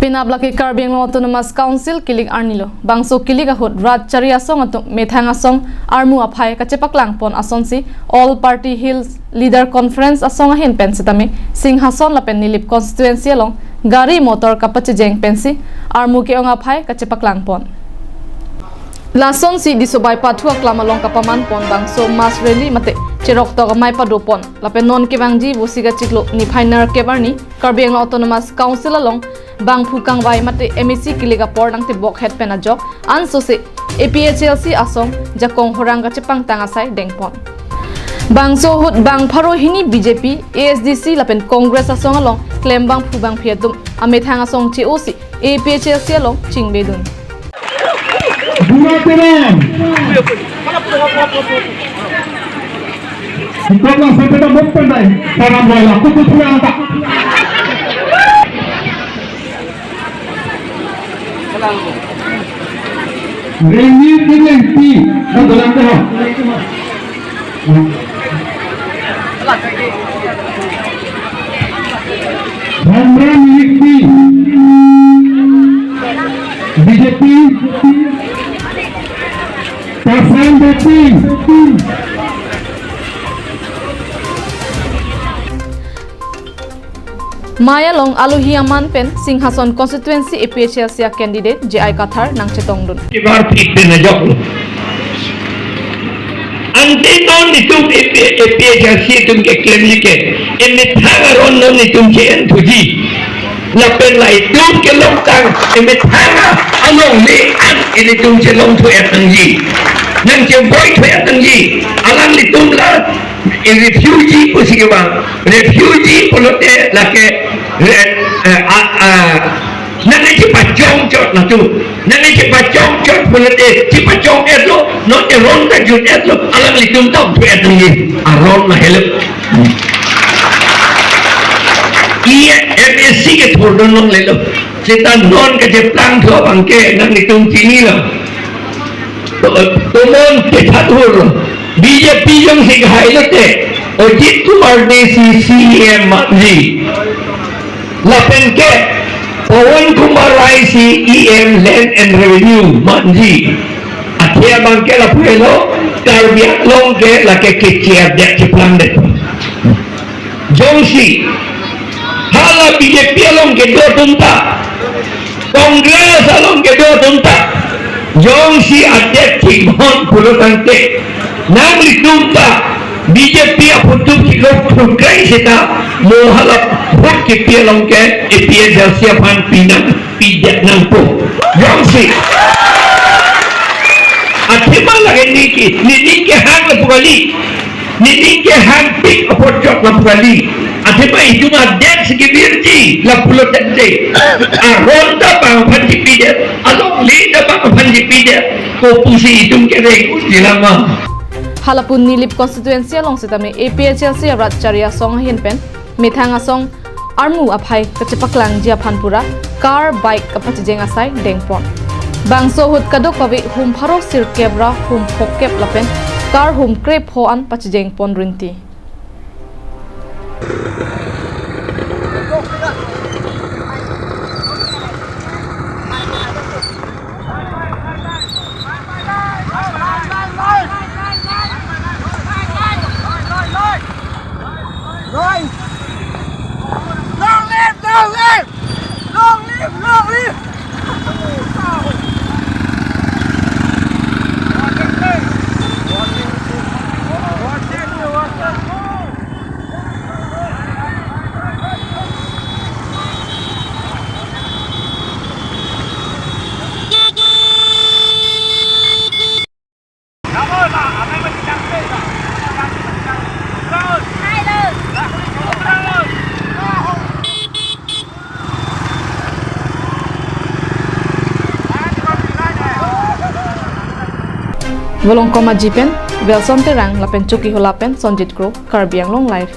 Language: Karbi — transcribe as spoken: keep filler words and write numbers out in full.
Penap lake Karbi Anglong Autonomous Council kilik arni lo. Bangso kilik ahut rat chari asong atum methang asong armu aphai kachepaklang pon asonsi All Party Hills Leader Conference asong ahin pen setame Singhason lapen Nilip constituency along gari motor kapachejeng pensi armu ke-ong aphai kachepaklang pon. Lasonsi Disobai pathu aklam along kapaman pon bangso mass rally mate cheroktok amei pado pon. Lapen non kevangji Vosik achiklo niphai nerkep arni Karbi Anglong Autonomous Council along bangphu kangvai mate M A C kilik apor nangtebok het pen ajok ansose A P H L C asong jakong horang kachepangtang asai dengpon. Bangso ahut bang pharo hini B J P, A S D C lapen Congress asong along klem bangphu bangphi atum amethang asong che-osi A P H L C along chingbedun. Bura Terang. Hingkok lang sampai dah bok pandai. Para bola kutu pulang tak. Reni Pinengti. Dah jalan dah. Dhamra Miliki, B J P, Kasan Beti. Maya along alohi aman pen Singhason constituency A P H L C a candidate J I Kathar nangchetongdun. Kibar phit pen ajok lo. Ante non itum A P, A P H L C atum keklemji ke, emethang aron non itum che-en thuji. Lapen la itum kelongtang emethang alongle an ilitum chelong thu-et nangji. Nangcheboi thu-et nangji. Alanglitum la, eh, refugee pusi kevang. Refugee pulote lake, eh, eh, a, a, nangchepachongchot latum. Nangchepachongchot pulote chepachong-etlo, non eron ta jut-etlo, alanglitum ta thu-et nangji. Aron ma helo. I M A C kethurdun longlelo. Seta non kacheplang thu abangke nanglitum chinilo. To, tomon petha thurlo. B J P jongsi kehai lote Ajit Kumar Dey si C E M manji. Lapen ke Pawan Kumar Rai si E M Land and Revenue manji. Athe abangke lapu helo, Karbi Anglong ke lake kecheadet cheplang det. Jongsi hala B J P along kedo atum ta, Congress along kedo atum ta, jongsi adet chinghon pulo tangte, nanglitum ta B J P aphutup kilok phukreng seta, mo hala vote kepi along ke A P H L C aphan pinang pidet nangpo. Jongsi. Athema lake niki, niki kehang lapu kali. Niki kehang pik apot chok lapu kali. Athema itum adet si kevirji lapulo tangte. Aron ta bang aphan chipidet, alongle ta bang aphan chipidet. Kopusi itum kereng un dilama. Hala pu Nilip constituency along setame A P H L C arat chari asong ahin pen methang asong armu aphai kachepaklangji aphan pura car, bike kapachejeng asai dengpon. Bangso ahut kadokave hum pharo sirkep ra hum phokep lapen car hum krepho an pachejeng pon rinti. Long live, long live! Long live, long live! Volongkom Aji pen Wilson Terang lapen Chokihola pen Sonjit Kro, Karbi Anglong Live.